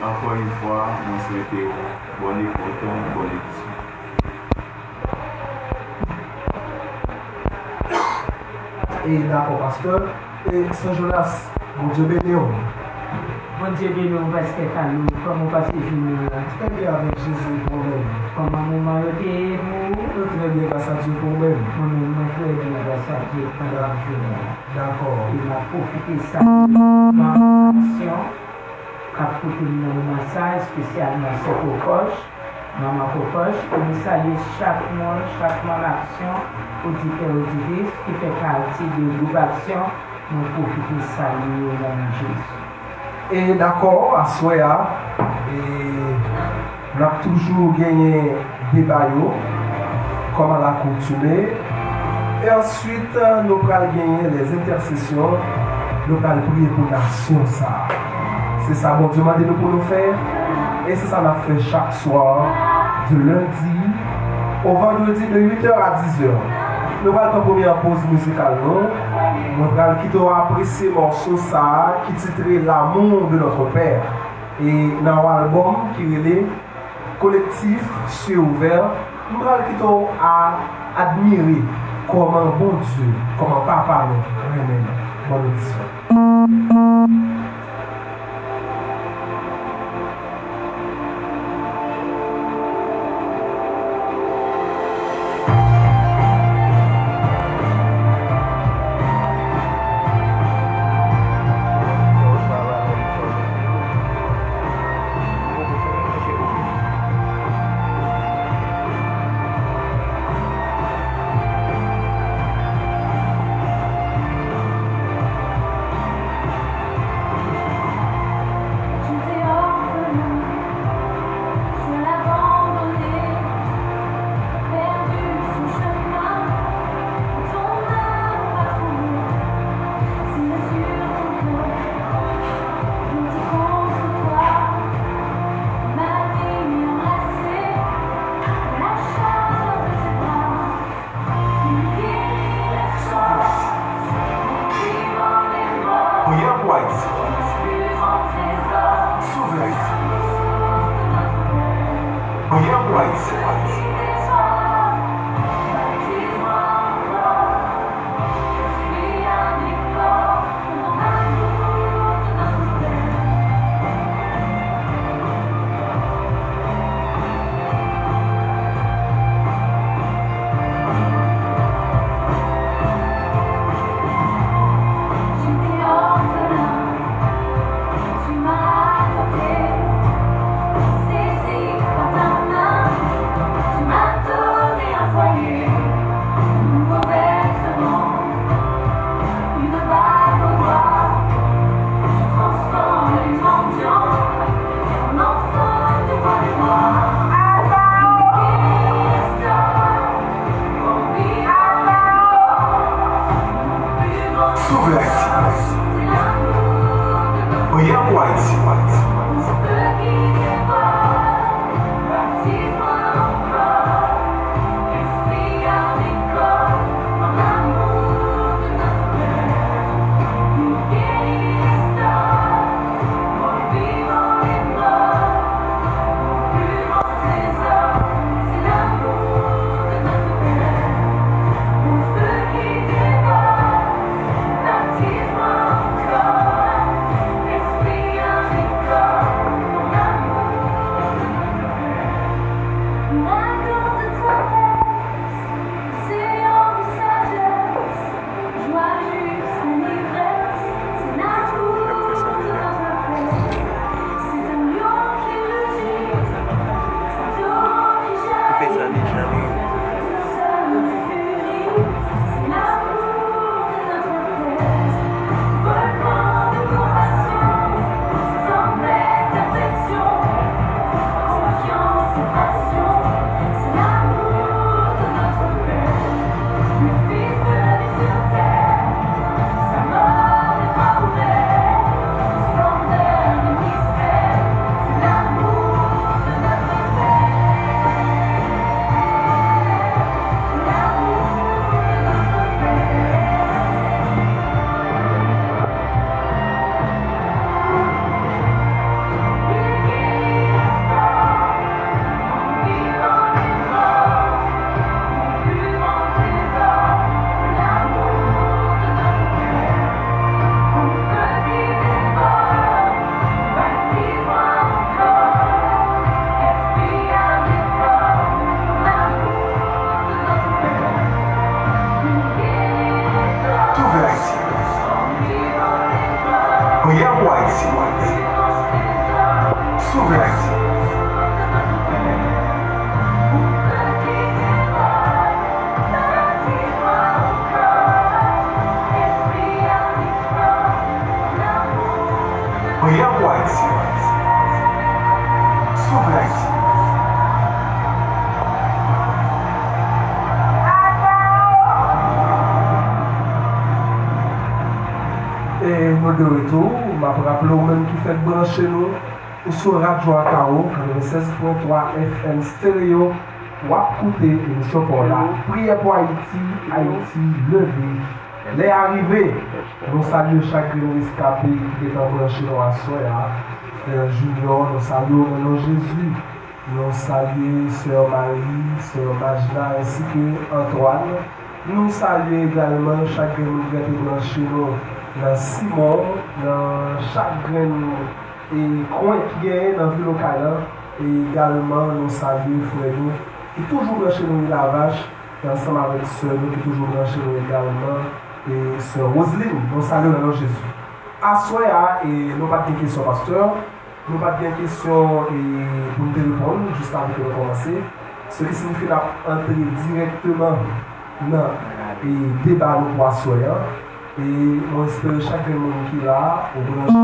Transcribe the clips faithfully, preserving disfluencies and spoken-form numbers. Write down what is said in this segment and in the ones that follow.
Ankò yon fwa, mwen swete w bòn ekout, bòn edisyon. E dakò, pastè. E Sè Jonas, Bondye beni w. Bondye beni w, pastè Kalou. Kòman w pase jounen an? Trè byen avèk Jezi pou ou menm. Kòman moman yo te ye pou ou? Yo trè byen, gras a Dye, pou ou menm. Mwen menm, mwen trè byen, gras a Dye, pandan jounen an. Dakò. E m ap pwofite salye manman Aksyon k ap koute m nan moman sa, espesyalman sè Kokoch, manman Kokoch, e m salye chak moun, chak manm Aksyon, oditè, oditris ki fè pati de gwoup Aksyon, mwen pwofite salye yo nan non Jezi. E dakò, aswè a, e n ap toujou genyen deba yo, kòm alakoutime. E answit, nou pral genyen lèzentèsesyon, nou pral priye pou nasyon sa a. Se sa Bondye mande nou pou nou fè, e se sa n ap fè chak swa, de lendi o vandredi, de uit è a diz è. Nou pral pran premyè poz mizikal nou. Mwen pral kite w apresye mòso sa a ki titre L'amour de notre Père. E nan yon albòm ki rele Collectif Cieux Ouverts, m pral kite w a admire kòman Bondye, kòman Papa nou renmen nou. Bòn odisyon. Priyè pou Ayiti. Sove Ayiti. Priyè pou Ayiti. Sou Rèd. Priyè pou Ayiti. Sou Rèd. E nou de retou, m ap raple w menm ki fèk branche nou, ou sou Radyo Akawo, katrevennsèz pwen twa F M Stereo, w ap koute emisyon pa w la, Priyè pou Ayiti, Ayiti leve. Lè a rive, nou salye chak grenn reskape ki gentan branche nou aswè a. Frè Junior, nou salye w nan non Jezi. Nou salye sè Marie, sè Majna, ensi ke Antoine. Nou salye egalman chak grenn moun ki rete branche nou nan Simon, nan chak grenn, e, kwen ki genyen nan vil Okay lan. E egalman, nou salye frè nou ki toujou branche nou Lavach, ansanm avèk sè nou ki toujou branche nou egalman, e, sè Roseline. Nou salye w nan non Jezi. Aswè a, e, nou pa t gen kesyon, pastè. Nou pa t gen kesyon, e, pou n te reponn, jis avan ke nou kòmanse. Se ki siyifi n ap antre dirèkteman nan, e, deba nou pou aswè a. E mwen espere chak grenn moun ki la, ou branche.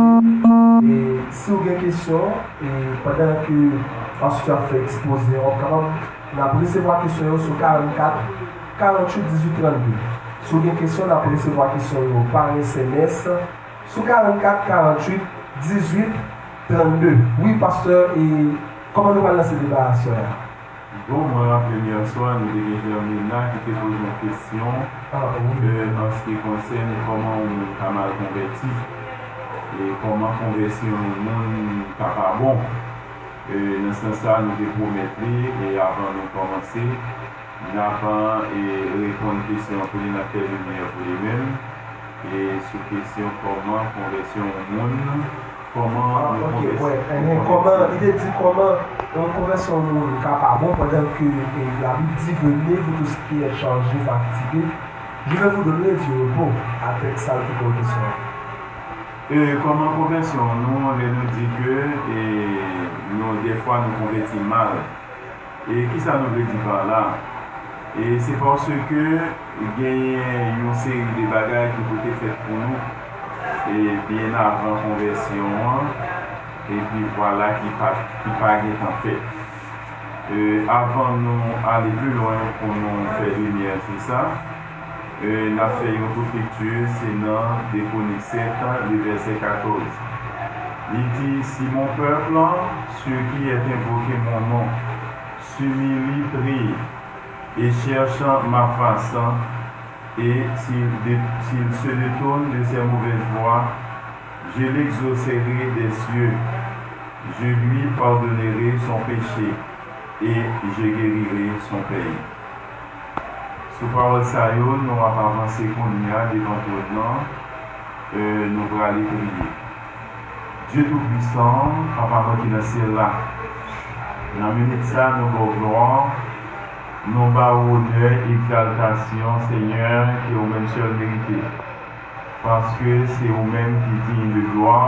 E si w gen kesyon, e pandan ke pastè ap fè ekspoze an, w ap kapab, n ap resevwa kesyon yo sou karannkat, karannwit, dizuit, trannde. Si w gen kesyon, n ap resevwa kesyon yo pa S M S. Sou karannkat, karannwit, dizuit, trannde. Wi, pastè, e kòman nou pral lanse deba aswè a? Bon, mwen raple m yèswa, nou te gen Germina ki te poze yon kesyon, ah, wi, e, an se ki konsène kòman yon moun ka mal konvèti, e kòman konvèsyon yon moun ka pa bon. E, nan sans sa, nou te pwomèt li, e avan nou kòmanse, n ap, e, reponn kesyon pou li, n ap fè limyè pou li menm. E sou kesyon kòman konvèsyon yon moun, kòman, ah, yon, ok, konvèsyon, wè, yon, enhen, kòman, konvèsyon, li te di kòman yon konvèsyon yon moun ka pa bon pandan ke, e, Labib di venez, vous tous qui êtes chargés, fatigués, je vais vous donner du repos. A tèks sa l te poze kesyon an. E, kòman konvèsyon nou, lè nou di ke, e, nou, dèfwa nou konvèti mal. E kisa nou vle di pa la? E se paske genyen yon seri de bagay ki pote fèt pou nou, e byen avan konvèsyon an, epi vwala ki pa, ki pa gentan fèt. E, avan nou ale pi lwen pou nou fè limyè sou sa, e, n ap fè yon kout lekti, se nan de Kwonik sèt, le vèsè katòz. Li di, Si mon peuple, ceux qui est invoqué mon nom, s'humilie, prie, et cherche ma face, et s'il dé-, s'il se détourne de ses mauvaises voies, je l'exaucerai des cieux, je lui pardonnerai son péché, et je guérirai son pays. Sou pawòl sa yo, nou ap avanse kounye a devan twòn nan, e, nou prale priye. Dye Toupisan, Papa nou ki nan syèl la, nan minit sa, nou ba w glwa, nou ba w onè, egzaltasyon, Senyè, ke ou menm sèl merite. Paske se ou menm ki diy de glwa,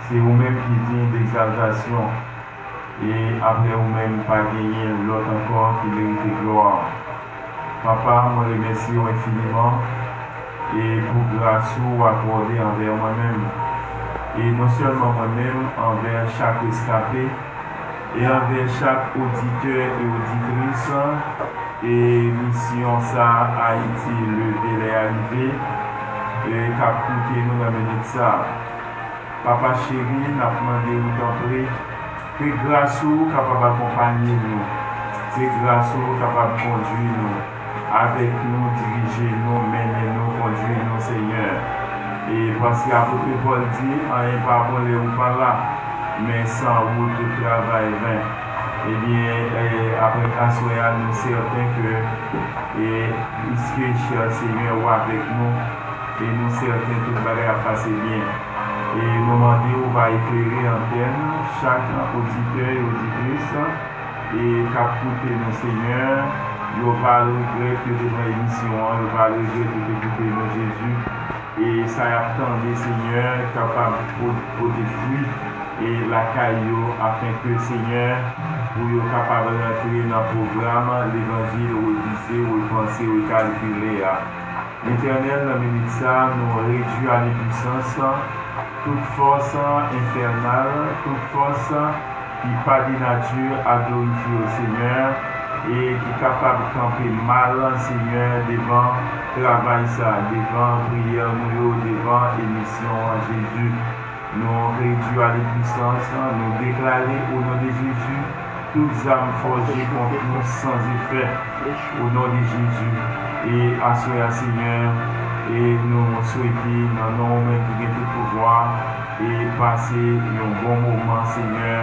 se ou menm ki diy de egzaltasyon. E apre ou menm, pa genyen lòt ankò ki merite glwa. Papa, mwen remèsye w enfiniman, e pou gras ou akòde anvè mwen menm. E non sèlman mwen menm, anvè chak reskape, e anvè chak oditè e oditris, e misyon sa, Ayiti leve lè a rive, e k ap koute nou nan minit sa. Papa cheri, n ap mande ou tanpri, ke gras ou kapab akonpanye nou, ke gras ou kapab kondui nou, avèk nou, dirije nou, mennen nou, kondui nou, Senyè. E paske apot Pòl di, anyen pa bon lè ou pa la, men san ou tout travay ven. Ebyen, e, apre aswè a, nou sèten ke, e, piske, chè Senyè, ou avèk nou, e nou sèten tout bagay ap pase byen. E nou mande ou va eklere antèn chak oditè e oditris, e k ap koute nou, Senyè, yo pa al regrèt yo te pran emisyon an, yo pa al regrèt yo te koute nou, Jezi. E sa y ap tande, Senyè, kapab po-, pote fwi e lakay yo, afenke, Senyè, pou yo kapab rantre nan pwogram levanjil revize, repanse, rekalkile a. Letènèl, nan minit sa a, nou redui a enpwisans tout fòs enfènal, tout fòs ki pa de nati a glorifye w, Senyè, e ki kapab kanpe mal, Senyè, devan travay sa, devan priyè nou yo, devan emisyon an, Jezi. Nou redui a enpwisans, nou deklare, o non de Jezi, tout zam fòje kont nou san efè, o non de Jezi. E aswè a, Senyè, e nou swete, nan non w menm ki gen tout pouvwa, e pase yon bon moman, Senyè,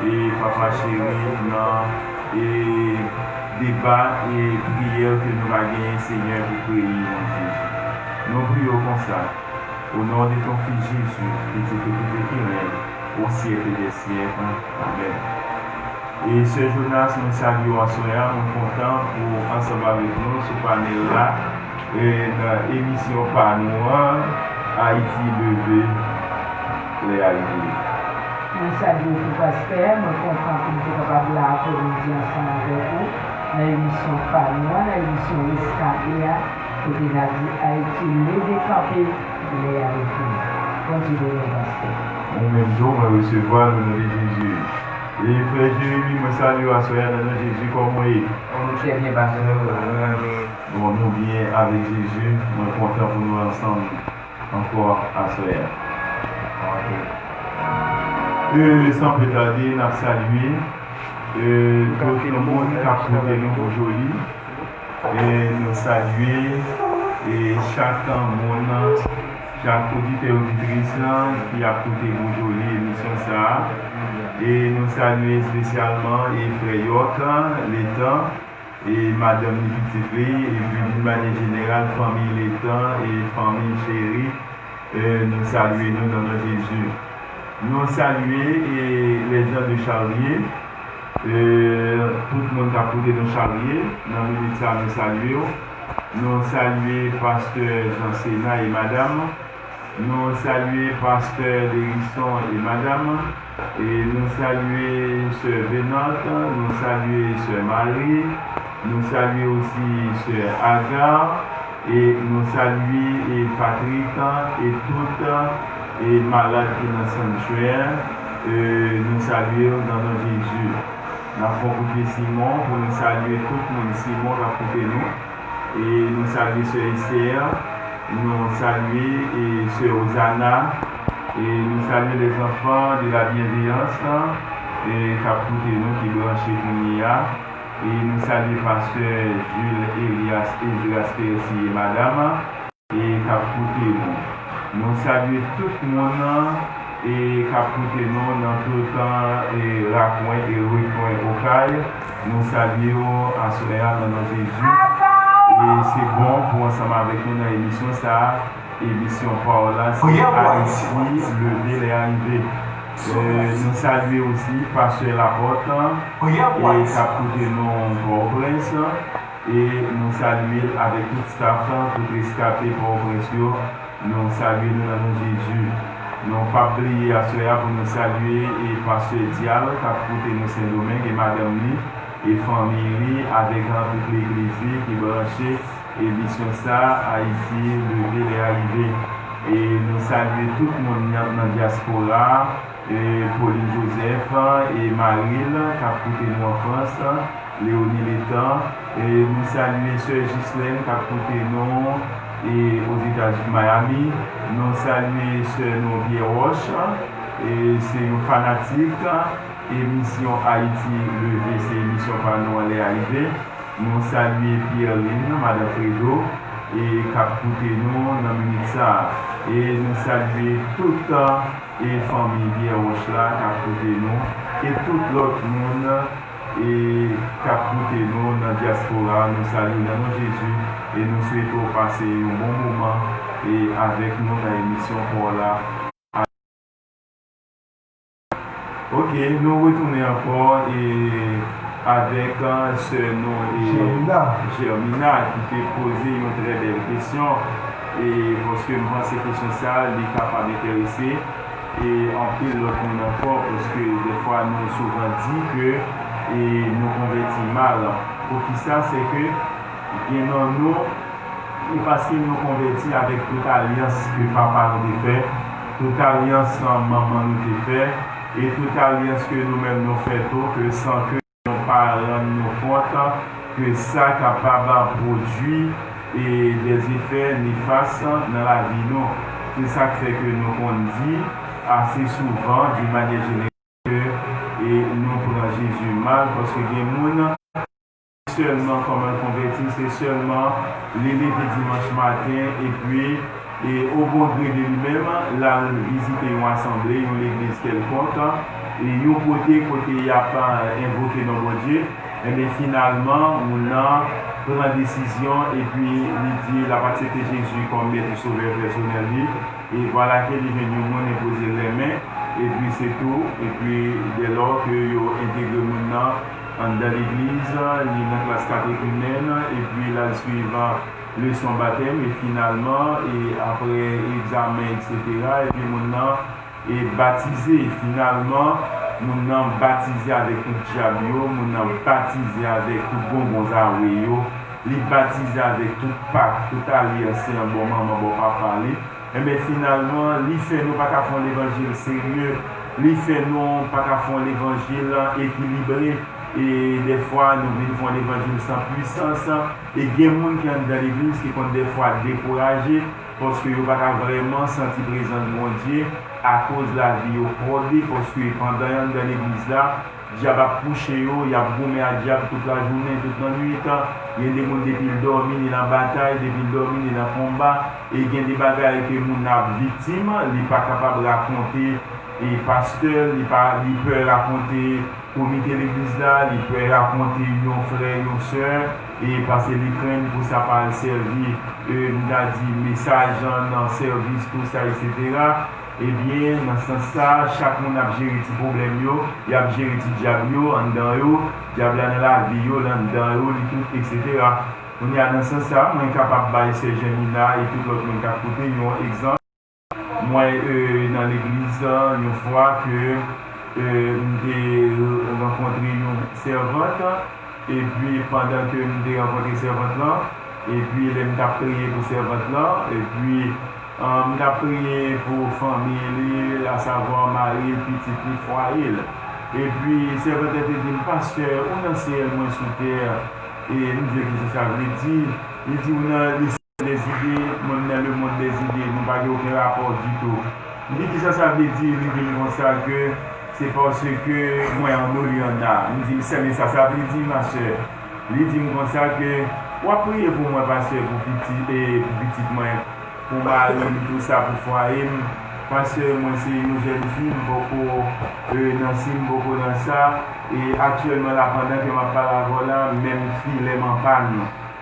e Papa cheri, nan, e deba e priyè ke nou va genyen, Senyè, pou peyi nou, Jezi. Nou priye w konsa, o non de ton Fis Jezi, ki te pete ki renn, o syèk dè syèk. Amèn. E Sè Jonas, mwen salye w aswè a, mwen kontan pou ansanm avèk nou sou panèl la, e nan emisyon pa nou an, Ayiti leve, lè a rive. Mwen salye w tou, pastè. Mwen kontan pou m te kapab la aprèmidi ansanm avèk ou nan emisyon pa nou an, nan emisyon Reskadre a, kote n ap di Ayiti leve kanpe, lè a rive. Bondye beni w, pastè. Ou menm tou, mwen resevwa l o non de Jezi. E frè Jeremi, mwen salye w aswè a nan non Jezi, kòman w ye? Mwen trè byen, pastè. Bon, nou byen avèk Jezi. Mwen kontan pou nou ansanm ankò aswè a. Ok. E, san plis tande, n ap salye, e, tout moun k ap koute nou pou jodi. E nou salye, e, chak moun, chak oditè, oditris ki ap koute nou jodi emisyon sa a. E nou salye espesyalman, e, frè York, Letan, e madanm li, pitit li, epi d'une manière générale, fanmi Letan e fanmi cheri, e, nou salye nou nan non Jezi. Nou salye, e, les gens de Charlier, e, tout moun k ap koute nou Charlier, nan minit sa a, nou salye w. Nou salye pastè Jean Sénat e madanm. Nou salye pastè Derison e madanm. E nou salye sè Venant, nou salye sè Marie, nou salye osi sè Agar, e nou salye, e, Patrick, e tout, e, malad ki nan sanctuaire, e, nou salye yo nan non Jezi. N ap fè yon kout pye Simon pou nou salye tout moun Simon k ap koute nou. E nou salye sè Esther, nou salye, e, sè Ozana, e nou salye les enfants de la bienveillance, e k ap koute nou, ki branche kounye a. E nou salye pastè Jules Elias Esdras Percy e madanm, e k ap koute nou. Nou salye tout moun, e k ap koute nou nan tout, e, rakwen e rekwen Okay. Nou salye w aswè a nan non Jezi. E se bon pou ansanm avèk nou nan emisyon sa a. Emisyon pa w la, se Ayiti leve, lè a rive. E nou salye osi pastè Laporte, e k ap koute nou Pòtoprens. E nou salye l avèk tout staff, tout reskape Pòtoprens yo. Nou salye nou nan non Jezi. Nou p ap bliye aswè a pou nou salye, e, pastè Dial k ap koute nou Sendomeng e madanm li e fanmi li avèk, a, tout legliz li ki branche emisyon sa a, Ayiti leve, lè a rive. E nou salye tout moun nan, nan dyaspora a, e Pauline Joseph, e Maril k ap koute nou an Frans, Léonie Letan, e nou salye sè Ghislaine k ap koute nou, e Ozetazini, Miami. Nou salye sè nou Pierre Roche, e se yon fanatik emisyon Ayiti leve, se emisyon pa nou an, lè a rive. Nou salye Pierline, madan Fredo, e k ap koute nou nan minit sa a. E nou salye tout, e fanmi Pierre Roche la k ap koute nou, e tout lòt moun, e k ap koute nou nan dyaspora, nou salye w nan non Jezi, e nou swete w pase yon bon moman, e avèk nou nan emisyon pa w la. Ok, nou retounen ankò, e avèk, a, sè nou, e Germina, ki te poze yon trè bèl kesyon, e paske m panse kesyon sa a, li kapab enterese, e anpil lòt moun ankò, paske dèfwa nou souvan di ke e nou konvèti mal. Poukisa? Se ke gen nan nou, e paske nou konvèti avèk tout alyans ke papa nou te fè, tout alyans manman nou te fè, e tout alyans ke nou menm nou fè tou, ke san ke nou pa rann nou kont ke sa kapab pwodui e dèzefè nefas nan lavi nou. Se sa k fè ke nou konn di ase souvan, d'une manière générale, ke e nou pran Jezi mal, paske gen moun sèlman kòman l konvèti, se sèlman li leve dimanch maten epi e o bon gre de li menm, l al vizite yon asanble, yon legliz kèlkonk, e yon kote, kote y ap envoke non Bondye, enben finalman, moun nan pran desizyon epi li di l ap aksepte Jezi kòm Mèt e Sovè pèsonèl li. E vwala ke li jwenn yon moun e poze l lèmen, epi se tou, epi dèlò ke yo entegre moun nan anndan legliz, li nan klas katekimenn, epi l al swiv leson batèm, e finalman, e apre egzamen, etsetera, epi moun nan e batize. Finalman, moun nan batize avèk tout dyab yo, moun nan batize avèk tout bonbon zawe yo, li batize avèk tout pak, tout alyans, se yon bon manman, bon papa li. Enben, finalman, li fè nou pa ka fè yon levanjil serye, li fè nou pa ka fè yon levanjil ekilibre, e dèfwa nou vin fè yon levanjil san pwisans, e gen moun ki anndan legliz ki konn dèfwa dekouraje, paske yo pa ka vrèman santi prezans Bondye akoz lavi yo kòde, paske pandan y anndan legliz la, dyab ap kouche yo, y ap goumen ak dyab tout lajounen, tout lannwit. Gen de moun depi l dòmi, li nan batay, depi l dòmi, li nan konba. E gen de bagay ke moun nan ap viktim, li pa kapab rakonte e pastè, li pa, li pè rakonte komite legliz la, li pè rakonte yon frè, yon sè, e paske li krenn pou sa pa al sèvi, e, m ta di, mesaj nan sèvis, tou sa, etsetera. Ebyen, nan sans sa, chak moun ap jere ti pwoblèm yo, y ap jere ti dyab yo anndan yo, dyab la nan lavi yo, l anndan yo, li tout, etsetera. Kounye a, nan sans sa, mwen kapab bay sè Jemina e tout lòt moun k ap koute yon egzanp. Mwen, e, nan legliz, yon fwa ke, e, m te rankontre yon sèvant, epi pandan ke m te rankontre sèvant lan, epi lè m t ap priye pou sèvant lan, epi, e, m t ap priye pou fanmi li, asavwa mari l, pitit li, fwaye l. Epi sèvant lan te di m, "Pastè, ou nan syèl, mwen sou tè." E m di l, "Kisa sa vle di?" Li di, "Ou nan le monde des idées, mwen m nan le monde des idées, nou pa gen okenn rapò ditou." M di, "Kisa sa vle di?" Li di m konsa ke se paske mwen an Olianna. M di, "Sè, men sa sa vle di, ma sè?" Li di m konsa ke, "W ap priye pou mwen, pastè, pou pitit, e pou pitit mwen, pou mari m, tou sa, pou fwaye m. Pastè, mwen se yon jèn fi, m poko, e, nan si, m poko nan sa. E aktyèlman la, pandan ke m ap pale avè w la, menm filè m an pàn."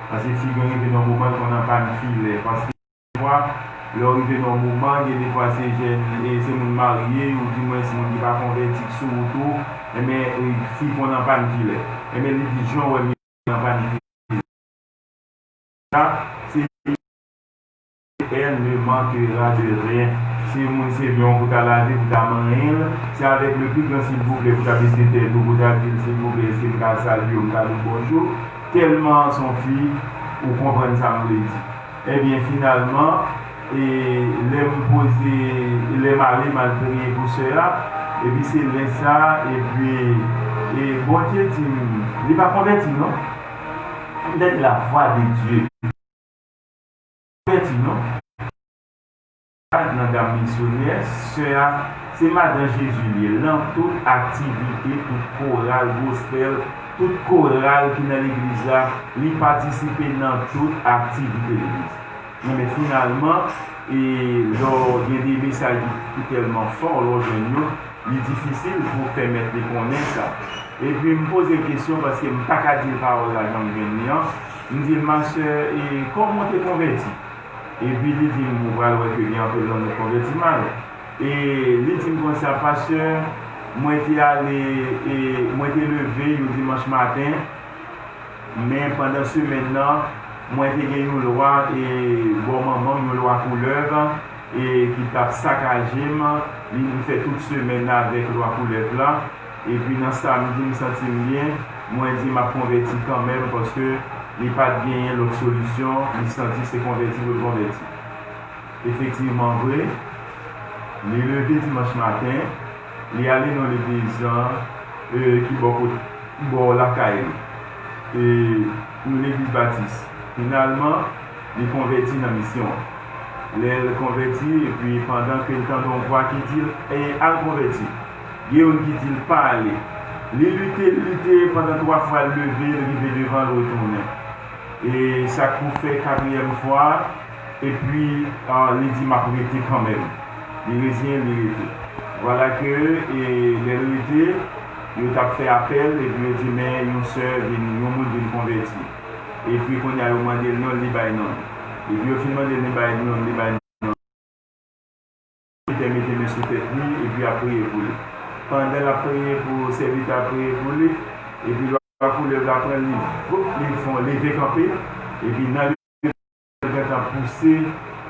Paske figen rive nan moman l konn an pàn filè. Paske defwa, lè w rive nan moman, gen defwa se jèn, e se moun marye, ou dimwens moun ki pa konvèti k sou wout ou, enben, e, fi konn an pàn filè. Enben, li di, "Jan w wè m an pàn filè la, se elle ne manquera de rien." Se moun se men w pou ta lave, pou ta manyen l. Se avec le plus grand silvouplè pou ta bese tèt ou, pou ta di l, "Silvouplè, èske m ka salye w, m ka di w bonjou?" Tèlman se yon fi, ou konprann sa m vle di. Ebyen, finalman, e lè m poze, lè m ale, m al priye pou sè a, epi se lè sa, epi, e Bondye di m, li pa konvèti non. M tande la voix de Dieu. Konvèti non. Nan gam misyonè, sè a, se madan Jezi li ye. Lan tout aktivite, tout koral, gospel, tout koral ki nan legliz la, li patisipe nan tout aktivite legliz. Enben, finalman, e lè w gen de mesaj ki, ki tèlman fò, lè w jwenn yo, li difisil pou w fè mèt li konnen sa. Epi m poze l kesyon paske m pa ka di l pawòl la jan m jwenn li an. M di l, "Ma sè, e kòman w te konvèti?" Epi li di m, "Ou pral wè ke gen anpil nan nou konvèti mal." E li di m konsa, "Pastè, mwen te ale, e mwen te leve yon dimanch maten, men pandan semèn nan, mwen te gen yon lwa, e bò manman m, yon lwa koulèv, e ki t ap sakaje m, li, m fè tout semèn avèk lwa koulèv la, epi nan samdi m santi m byen, mwen di m ap konvèti kanmenm, paske li pa t genyen lòt solisyon, li santi se konvèti pou l konvèti. Efektivman vre, li leve dimanch maten, li ale nan legliz lan, e, ki bò kot, bò lakay li. E, yon legliz batis. Finalman, li konvèti nan misyon an. Lè l konvèti, epi pandan ke l tande yon vwa ki di l, e, al konvèti. Gen youn ki di l pa ale. Li lite, l lite, pandan twa fwa l leve, l rive devan, l retounen. E sa k pou fè katriyèm fwa, epi, a, li di, "M ap rete kanmenm." Li reziyen, li rete. Vwala ke, e, lè l rete, yo t ap fè apèl, epi yo di, "Men yon sè vin, yon moun vin konvèti." Epi kounye a, yo mande l non l, li bay non l. Epi yo fin mande l, li bay non l, li bay non l. Sèvitè mete men sou tèt li, epi ap priye pou li. Pandan l ap priye pou, sèvitè ap priye pou li, epi lwa koulèv la pran li, voup, li fè yon leve kanpe, epi nan leve l gentan pouse,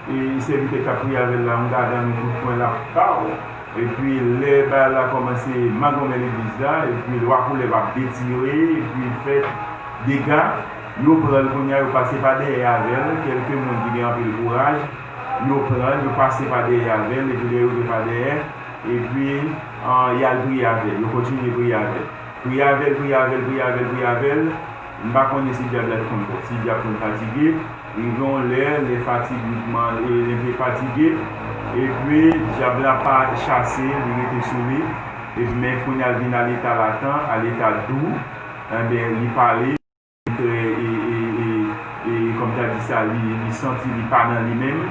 e sèvitè k ap priye avè l la, yon gadan yon kout pwen l ap ba w. Epi lè bagay la kòmanse magonmen legliz la, epi lwa koulèv ap detire, epi fè dega, yo pran l kounye a, yo pase pa dèyè avè l, kèlke moun ki gen anpil kouraj, yo pran l, yo pase pa dèyè avè l, epi lè yo rive pa dèyè, epi, an, y al priye avè l, yo kontinye priye avè l. Priye avè l, priye avè l, priye avè l, priye avè l. M pa konnen si dyab la t konn, si dyab konn fatige. Rive yon lè, lè fatig li kòman-, e, li te fatige, epi dyab la pa chase, li rete sou li. Epi men kounye a l vin a leta latan, a leta dou, enben, li pale. Trè, e, e, e, e, kòm ta di sa, li, li santi li pa nan li menm,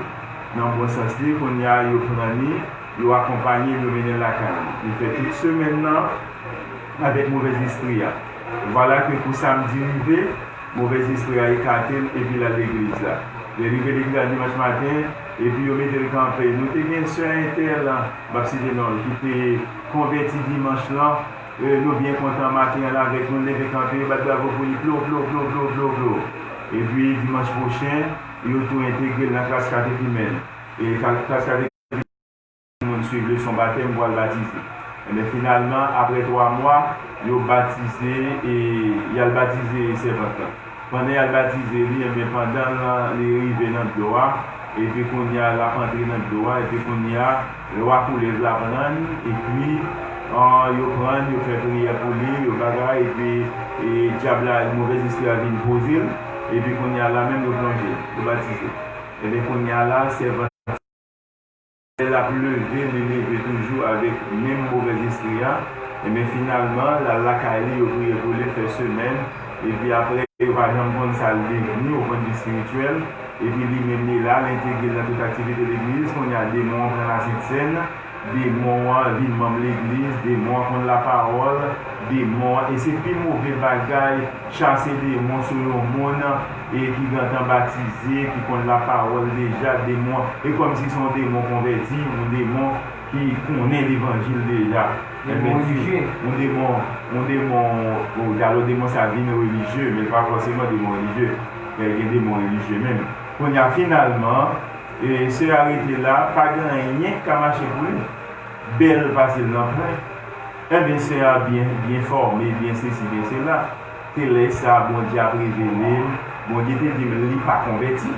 nan bon sans li, kounye a yo pran li, yo akonpaye l, yo mennen l lakay li. Li fè tout semèn nan avèk movèz espri a. Vwala ke kou samdi rive, movèz espri a ekate l epi l al legliz la. Lè l rive legliz la dimanch maten, epi yo mete l kanpe. Nou te gen sè entèl, m ap site non l, ki te konvèti dimanch lan, E, nou byen kontan maten an la avèk nou, leve kanpe, yo bat bravo pou li, plo, plo, plo. Epi, dimanch pwochen, yo tou entegre l nan klas katechimèn. E ka-, klas katechimèn, moun swiv leson batèm pou al batize. Enben, finalman, apre twa mwa, yo batize, e, y al batize sèvant lan. Pandan y al batize li, enben, pandan l, li rive nan dlo a, epi kounye a, l ap antre nan dlo a, epi kounye a, lwa koulèv la pran l, epi, an, yo pran l, yo fè priyè pou li, yo bagay, epi, e, dyab la, movèz espri a vin poze l, epi kounye a, la menm, yo plonje l, yo batize l. Enben, kounye a la, sèvant Lè l ap leve, li leve toujou avèk menm movèz espri a. Enben, finalman, l al lakay li, yo priye pou li, fè semèn. Epi apre, yo pa janm konn sa l devni, o pwen de vi espirityèl. Epi li menm, li la, l entegre l nan tout aktivite legliz. Kounye a, demon an pran Lasent Sèn. Demon an vin manm legliz. Demon an konn lapawòl. Demon an, e se pi move bagay. Chase demon sou yon moun, e ki gentan batize, ki konn lapawòl deja, demon, e kòmsi se yon demon konvèti, yon demon ki konnen levanjil deja. Demon relijye. Yon demon, yon demon, bon, alò demon sa vin relijye, men l pa fòseman demon relijye. Men gen demon relijye menm. Kounye a, finalman, e, sè a rete la, pa gen anyen k ka mache pou li. Bèl pase l nan pwen. Enben, sè a byen, byen fòme, byen sesi, byen sela. Se lè sa a Bondye ap revele m. Bondye te di m li pa konvèti.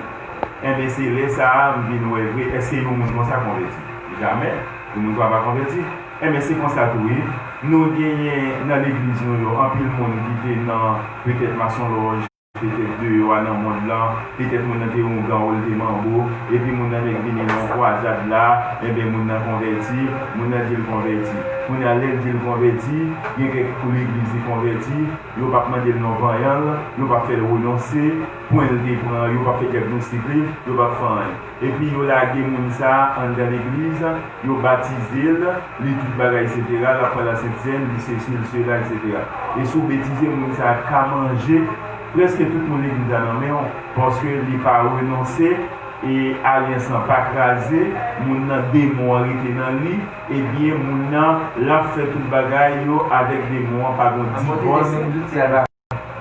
Enben, se lè sa a m vin wè vre, èske yon moun konsa konvèti? Jamè. Yon moun konsa pa konvèti. Enben, se konsa tou, wi. Nou genyen nan legliz nou yo anpil moun ki te nan petèt masonlòj. Petèt deyò a nan mond lan, petèt moun nan te ougan ou l te manbo, epi moun nan nèk vini nan yon kwazad la, enben moun nan konvèti, moun nan di l konvèti. Kounye a lè l di l konvèti, gen kèk pou legliz li konvèti, yo p ap mande l non vanyan l, yo p ap fè l renonse, pwen l te pran, yo p ap fè dyagnostik li, yo p ap fè anyen. Epi yo lage moun sa a anndan legliz, yo batize l, li tout bagay, etsetera, l ap pran Lasent Sèn, li sesi, li sela, etsetera. E si w betize, moun sa a ka manje prèske tout moun legliz la nan men w, paske li pa renonse, e alyans lan pa kraze, moun nan demon an rete nan li, ebyen moun nan l ap fè tout bagay yo avèk demon an, pa gon divòs.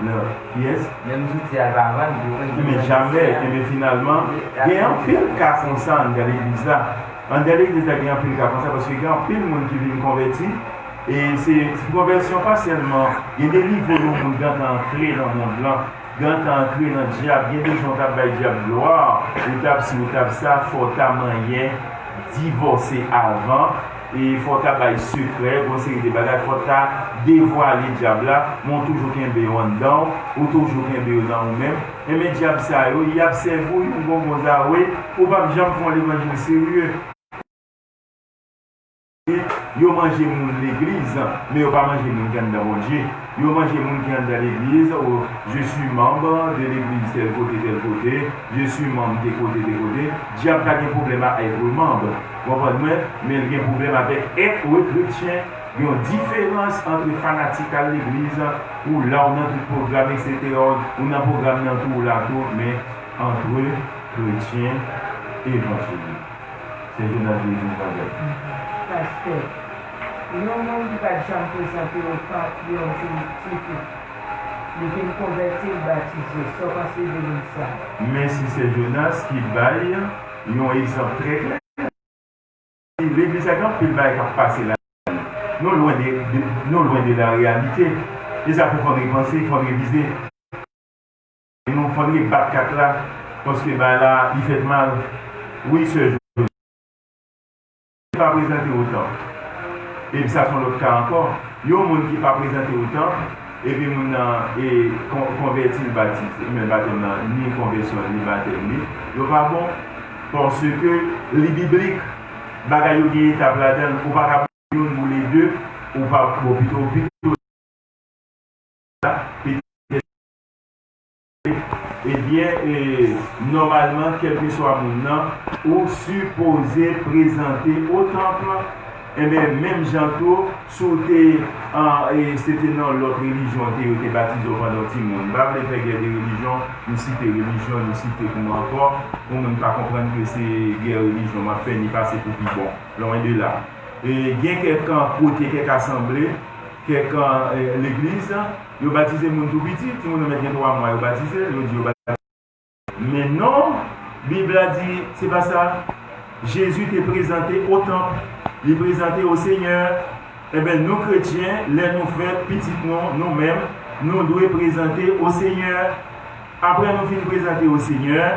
Nan pyès. Menm zouti a l pa vann, pou vann. Men jamè, men finalman, gen anpil ka konsa anndan legliz la. Anndan legliz la, gen anpil ka konsa, paske gen anpil moun ki vin konvèti. E se, se konvèsyon pa sèlman, gen de nivo yon moun gentan antre nan mond lan, gentan antre nan dyab, gen de jan w t ap bay dyab glwa, ou t ap si, ou t ap sa, fò w ta manyen divòse avan, e fò w ta bay sekrè, gon seri de bagay, fò w ta devwale dyab la, men w toujou kenbe yo anndan w, ou toujou kenbe yo nan ou menm. Enben, dyab sa yo, y ap sèvi w yon bonbon zawe, ou p ap janm fè yon levanjil serye. Yo manje moun legliz, men yo pa manje moun ki anndan Bondye. Yo manje moun ki anndan legliz, ou, je suis membre de l'église tel côté, tel côté, je suis membre de côté, tel côté. Dyab pa gen pwoblèm a èt manm, konprann mwen, men l gen pwoblèm avèk èt chretyen. Gen yon diferans ant fanatik a legliz, ou la w nan tout pwogram, etsetera, ou nan pwogram nan tou, ou la tou, men ant kretyen evanjelik. Sè Jonas vle di yon bagay. Pastè, yon moun ki pa t janm prezante otan yon jou ditou, li vin konvèti, l batize, sa w panse de moun sa a? Mèsi Sè Jonas ki bay yon egzanp trè klè. Legliz la gen anpil bagay k ap pase la. Nou lwen de, de, nou lwen de la reyalite. E sa fè fò n repanse, fò n revize. E nou fò n rebat kat la, paske bagay la, li fèt mal. Wi, sè Jonas. Pa prezante otan. Epi sa se yon lòt ka ankò. Yon moun ki pa prezante otan, epi moun nan e kon-, konvèti l batize. Men batèm nan, ni konvèsyon, ni batèm li, yo pa bon. Paske li biblik. Bagay yo gen etap ladan l. Ou pa ka youn boule de, ou pa, bon, pito, pito, ebyen, e, nòmalman, kèlkeswa moun nan, ou sipoze prezante o tanp, enben, menm jan tou, si w te, an, e, se te nan lòt relijyon ke yo te batize w pandan w timoun. M pa vle fè gè de relijyon, nou site relijyon, nou site kouman ankò, pou moun pa konprann ke se gè relijyon m ap fè, ni pase pou pi bon. Lwen de la. E, gen kèk, an, kote, kèk asanble, kèk, an, e, legliz, yo batize moun tou piti, timoun nan mèt gen twa mwa, yo batize l, yo di yo batize. Men non, Bib la di, se pa sa. Jezi te prezante o tanp, li prezante o Senyè. Enben, nou kretyen, lè nou fè pitit nou, nou menm, nou dwe prezante o Senyè. Apre nou fin prezante o Senyè,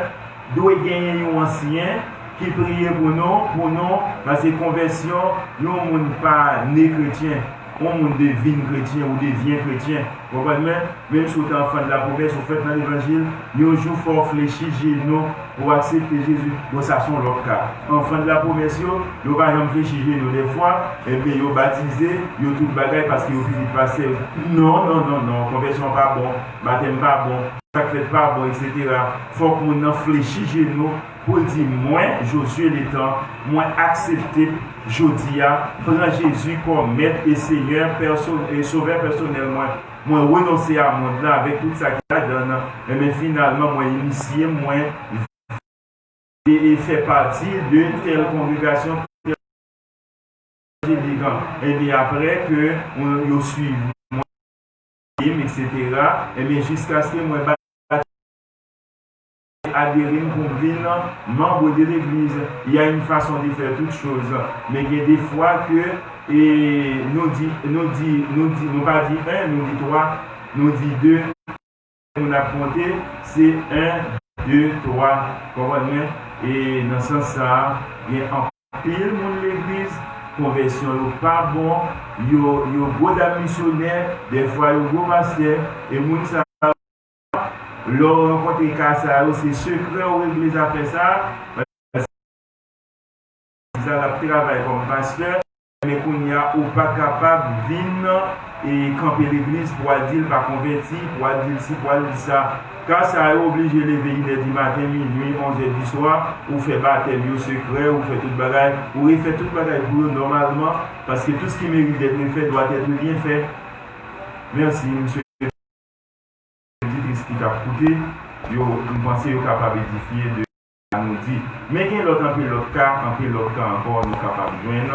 dwe genyen yon ansyen ki priye pou nou, pou nou, paske konvèsyon, yon moun pa ne kretyen, yon moun devin kretyen ou devyen kretyen. Konprann mwen? Menm si w te enfant de la promesse, ou fèt nan levanjil, yon jou fò w flechi jenou pou w aksepte Jezi. Bon, sa se yon lòt ka. Enfant de la promesse yo, yo pa janm flechi jenou dèfwa, enben yo batize, yo tout bagay paske yo pitit pastè. Non, non, non, non, konvèsyon pa bon, batèm pa bon, sa k fèt pa bon, etsetera. Fòk moun nan flechi jenou pou l di, mwen, Josué Letan, mwen aksepte jodi a, pran Jezi kòm mèt e senyè pèso-, e sovè pèsonèl mwen. Mwen renonse a mond lan avèk tout sa ki ladan l. Enben, finalman, mwen inisye, mwen e, e fè pati de tèl kongregasyon, tèl evanjelik. Enben, apre ke, euh, yo swiv mwen, etsetera, enben, jiskaske mwen ba-, adere m pou m vin manm de legliz. Il y a une façon de faire toutes choses. Men gen de fwa ke, e, nou di, nou di, nou di, nou pa di en, nou di twa, nou di de. Moun ap konte, se en, de, twa. Konprann mwen? E nan sans sa a, gen anpil moun legliz, konvèsyon yo pa bon, yo, yo gwo dam misyonè, dèfwa yo gwo pastè, e moun sa yo, lè w rankontre ka sa yo, se sekrè w regle zafè sa a. Sa l ap travay kòm pastè, men kounye a, ou pa kapab vin, e, kanpe legliz pou w al di l pa konvèti, pou w al di l si, pou w al di sa. Ka sa yo oblije leve inè di maten, minui, onzè di swa, ou fè batèm yo sekrè, ou fè tout bagay, ou refè tout bagay pou yo nòmalman, paske tout ce qui mérite d'être fait doit être bien fait. Mèsi, m swete oditris ki t ap koute, yo, m panse yo kapab edifye de sa nou di. Men gen lòt, anpil lòt ka, anpil lòt ka ankò nou kapab jwenn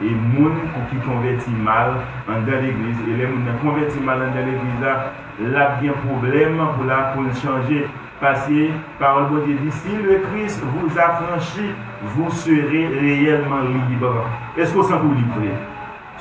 e moun pou ki konvèti mal anndan legliz. E lè moun nan konvèti mal anndan legliz la, l ap gen pwoblèm pou la, pou l chanje. Paske pawòl Bondye di, si le Christ vous affranchit, vous serez réellement libre. Èske w santi w lib vre?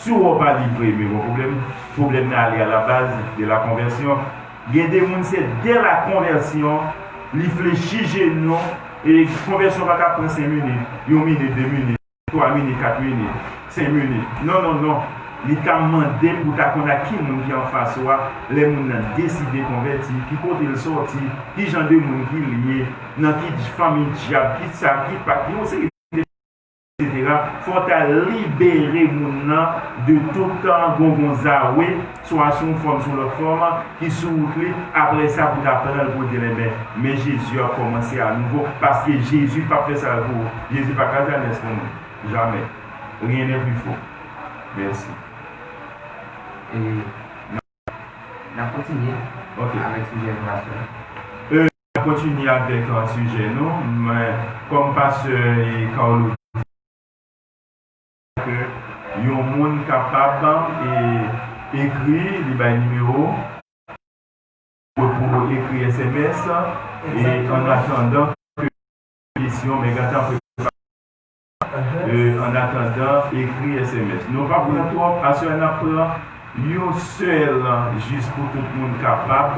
Si w wè w pa lib vre, men gon pwoblèm. Pwoblèm nan ale a la baz de la konvèsyon. Gen de moun, se dè la konvèsyon, li flechi jenou, e konvèsyon pa ka pran senk minit, yon minit, de minit, twa minit, kat minit, senk minit. Non, non, non. Li ka mande pou ta konn ak ki moun ki anfas ou a, lè moun nan deside konvèti, ki kote l sòti, ki jan de moun ki l ye, nan ki fanmi dyab, ki sa, ki pa, ki yon seri de, etsetera. Fò w ta libere moun nan de tout, euh, gongonzawe, swa sou yon fòm, sou lòt fòm, ki sou wout li. Apre sa, pou ta pran l, pou di l, enben, men Jezi ap kòmanse a nouvo, paske Jezi p ap fè sa pou ou. Jezi pa ka zanès pou nou. Jamè. Rien n'est plus faux. Mèsi. E n ap kontinye Ok. avèk sijè nou aswè. E, n ap kontinye avèk, euh, sijè nou. Men, kòm pastè, e, Carlo di, ke yon moun kapab, e, ekri, li bay nimewo, pou ekri S M S, e, an atandan ke kesyon, men gentan prepare, e, an atandan, ekri S M S. Nou pa pran twòp, aswè n ap pran yon sèl, jis pou tout moun kapab,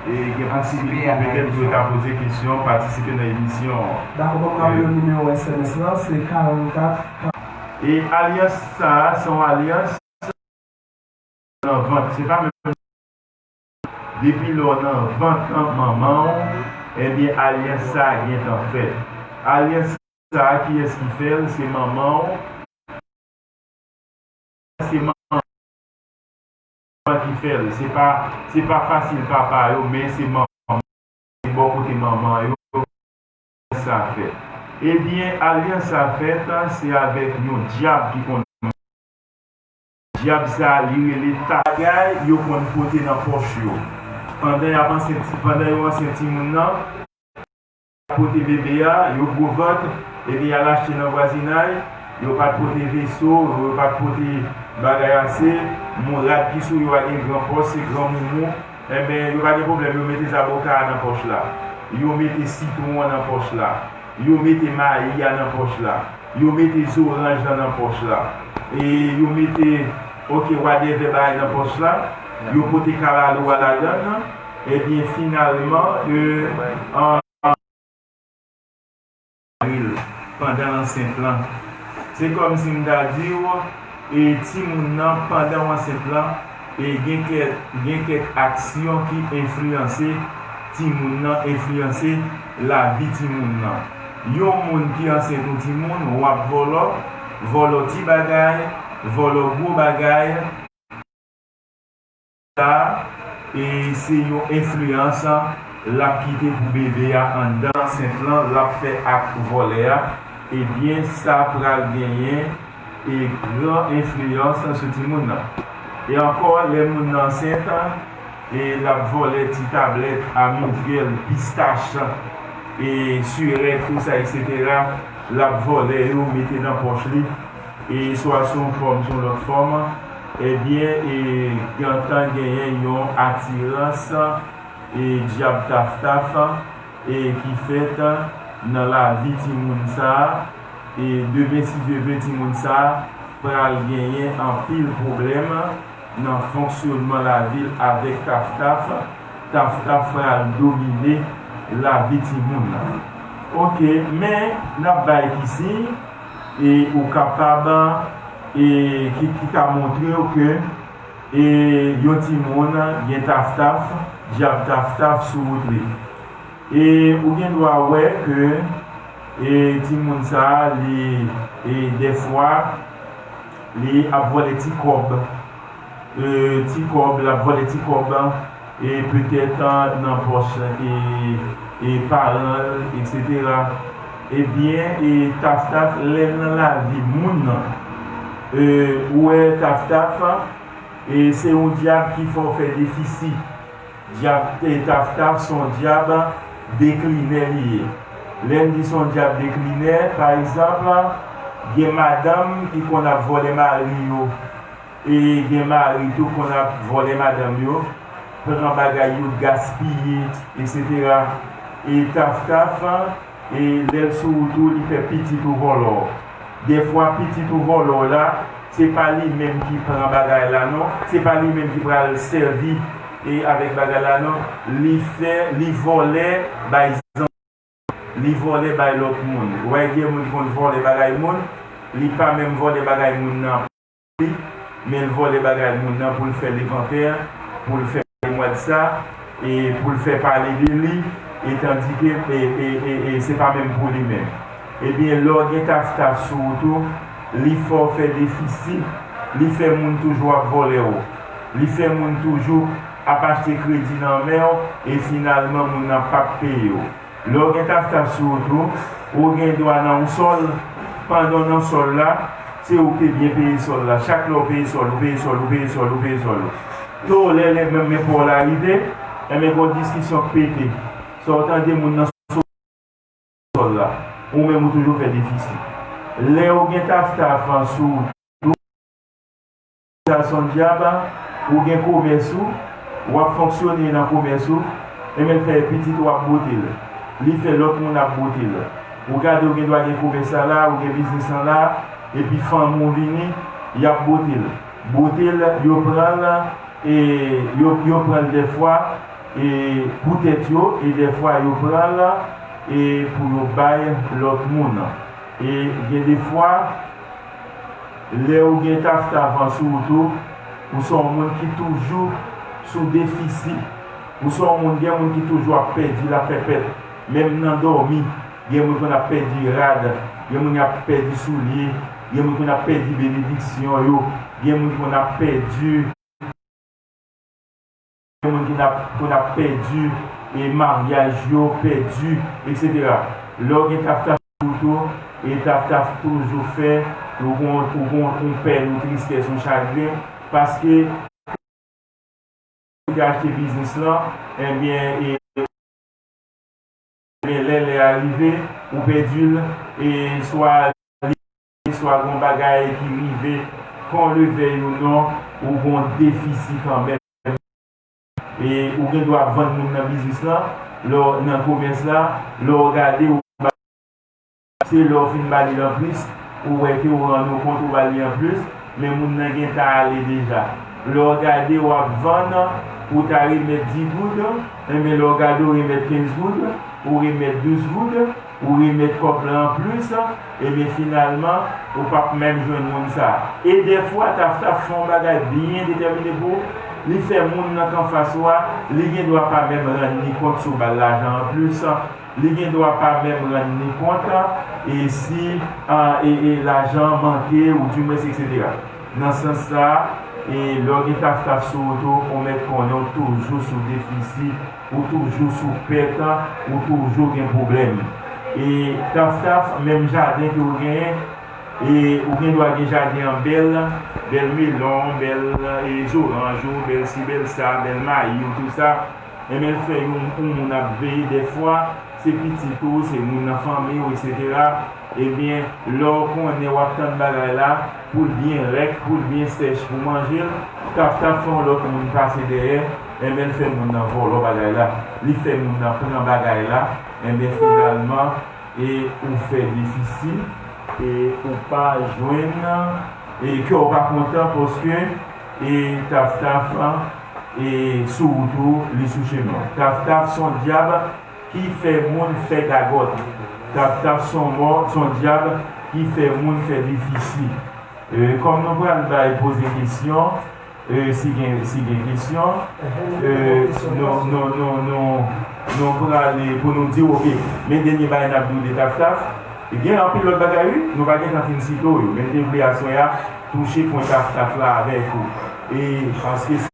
e, gen posibilite petèt pou yo ta poze kesyon, patisipe nan emisyon an. Dakò, ban m raple nou nimewo S M S lan, se karannkat. E alyans sa a, se yon alyans nan vant. Se pa menm depi lè w nan vant manman w, ebyen, alyans sa a gentan fèt. Alyans sa a, kiyès ki fè l? Se manman w. Se manman ki fè l. Se pa, se pa fasil papa yo, men se manman. Se bò kote manman yo sa fèt. Ebyen, alyans sa fèt, se avèk yon dyab ki konn. Dyab sa, li rele ta-, bagay yo konn pote nan pòch yo. Pandan y ap ansent, pandan yo ansent timoun nan, pote bebe a, yo gwo vant, ebyen, y al achte nan vwazinay, yo pa t pote veso, yo pa t pote bagay ase, moun rad ki sou yo a gen gran pòch, se gran moumou, enben, yo pa gen pwoblèm, yo mete zaboka a nan pòch la, yo mete sitwon an nan pòch la, yo mete mayi a nan pòch la, yo mete zoranj lan nan pòch la, e yo mete, oke, whatever bagay nan pòch la, yo pote kalalou a ladann, ebyen, finalman, e, an, pandan ansent lan. Se kòmsi m ta di w, e timoun nan, pandan w ansent lan, e gen kè-, gen kèk aksyon ki enfliyanse timoun nan, enfliyanse lavi timoun nan. Yon moun ki ansent yon timoun, w ap vòlò, vòlò ti bagay, vòlò gwo bagay, sa, e se yon enfliyans l ap kite pou bebe a anndan ansent lan, l ap fè ak vòlè a, ebyen, sa pral genyen, e, gran enfliyans sou timoun nan. E ankò, lè moun nan ansent, e l ap vòlè ti tablèt, amivyèl, pistach, e sirèt, tout sa, etsetera, l ap vòlè yo, mete nan pòch li, e swa sou yon fòm, sou yon lòt fòm, ebyen, e gentan genyen yon atirans, e dyab taftaf, e ki fèt nan lavi timoun sa a, e demen, si Dye vle, timoun sa a pral genyen anpil pwoblèm nan fonksyònman lavi l avèk taftaf. Taftaf pral domine lavi timoun nan. Oke, men n ap bay ki siy, e ou kapab, e ki, ki ka montre w ke, e yon timoun gen taftaf, dyab taftaf sou wout li. E ou gen dwa wè ke, e timoun sa a, li, e dèfwa, li ap vòlè ti kòb. E, ti kòb, l ap vòlè ti kòb, e petèt, a, nan pòch, e, e paran l, etsetera. Ebyen, e taftaf, lè l nan lavi moun nan, e, ou wè taftaf, e se yon dyab ki fè w fè defisi. Dyab, e taftaf se yon dyab deklinè li ye. Lè n di se yon dyab deklinè, pa egzanp, Gen madanm ki konn ap vòlè mari yo, e gen mari tou konn ap vòlè madanm yo, pran bagay yo, gaspiye, etsetera. E Taftaf, e lè l sou wout ou, li fè pitit ou vòlò. Dèfwa, pitit ou vòlò la, se pa li menm ki pran bagay la, non. Se pa li menm ki pral sèvi e avèk bagay la, non. Li fè, li vòlè bay zanmi. Li vòlè bay lòt moun. Ou wè, gen moun ki konn vòlè bagay moun, li pa menm vòlè bagay moun nan pou li, men l vòlè bagay moun nan pou l fè levantè, pou l fè lemwad sa, e pou l fè pale de li, e tandike, e, e, e, e se pa menm pou li menm. Ebyen, lè w gen Taftaf sou wout ou, li fè w fè defisi, li fè moun toujou ap vòlè w, li fè moun toujou ap achte kredi nan men w, e finalman moun nan p ap peye w. Lè w gen Taftaf sou wout ou, ou gen dwa nan yon sòl, pandan w nan sòl la, se ou ki te byen peye sòl la. Chak lè w peye sòl, ou peye sòl, ou peye sòl, ou peye sòl. Tolè, lè menm men pa w la rive, enben, gen yon diskisyon k pete. Sa w tande moun nan sòl la, ou menm ou toujou fè defisi. Lè w gen Taftaf sou wout ou, sa s on dyab, ou gen komès ou, w ap fonksyone nan komès ou, enben l fè pitit ou ap bote l. Li fè lòt moun ap bote l. Ou gade, ou gen dwa gen komès la la, ou gen biznis lan la, epi fanmi w vini, y ap bote l. Bote l, yo pran l, e yo, yo pran l dèfwa, e pou tèt yo, e dèfwa yo pran l, e pou yo bay lòt moun. E gen de fwa, lè ou gen Taftaf sou wout ou, ou se yon moun ki toujou sou defisi. Ou se yon moun, gen moun ki toujou ap pèdi, l ap fè pèt. Menm nan dòmi, gen moun konn ap pèdi rad, gen moun ap pèdi soulye, gen moun konn ap pèdi benediksyon yo, gen moun konn ap pèdi Gen moun ki n ap, konn ap pèdi, e, maryaj yo, pèdi, etsetera. Lè w gen Taftaf sou wout ou, e Taftaf toujou fè, ou gon, ou gon, yon pèn, yon tristès, yon chagren, paske ou te achte biznis lan, ebyen, e, Men lè, lè a rive, ou pèdi l, e swa li, swa gon bagay ki rive, qu'on le veuille ou non, ou gon defisi kanmenm. E ou gen dwa vann moun nan biznis lan, lè w nan komès la, lè w gade, ou ba, se lè w fin ba li l anplis, ou wè ke ou rann ou kont ou ba li anplis, men moun nan gentan ale deja. Lè w gade, w ap vann, ou ta remèt dis goud, enben lè w gade, ou remèt kenz goud, ou remèt douz goud, ou remèt kòb lan anplis, ebyen finalman, ou p ap menm jwenn moun sa a. E dèfwa, Taftaf fè yon bagay byen detèmine pou ou, li fè moun nan k anfas ou a, li gen dwa pa menm rann li kont si w ba l lajan anplis, li gen dwa pa menm rann li kont, e si, a, e, e lajan an manke, ou dimwens, etsetera. Nan sans sa a, e lè w gen Taftaf sou wout ou, ou mèt konnen w toujou sou defisi, ou toujou sou pèt, ou toujou gen pwoblèm. E Taftaf, menm jaden ke w genyen, e ou gen dwa gen jaden an bèl, bèl melon, bèl, e, zoranj ou, bèl si, bèl sa, bèl mayi ou, tou sa. Enben, l fè yon, yon moun ap veye dèfwa, se pitit ou, se moun nan fanmi w, etsetera. Ebyen, lè w konnen w ap tann bagay la, pou l byen rèk, pou l byen sèch, pou manje l, Taftaf fè yon lòt moun pase dèyè, enben, l fè moun nan vòlò bagay la, li fè moun nan pran bagay la, enben, finalman, e ou fè defisi, e ou pa jwenn, e kè w pa kontan, paske, e Taftaf, e sou wout ou, li sou chemen w. Taftaf se yon dyab ki fè moun fè gagòt. Taftaf se yon mò, se yon dyab ki fè moun fè defisi. E, kòm nou pral bay poze kesyon, e, si gen, si gen kesyon, e, nou, nou, nou, nou, nou prale pou nou di, oke, men dènye bagay n ap di w de Taftaf. Gen anpil lòt bagay, wi, nou pa gentan fin site w yo, men m te vle aswè a touche pwen Taftaf la avèk ou. E, paske se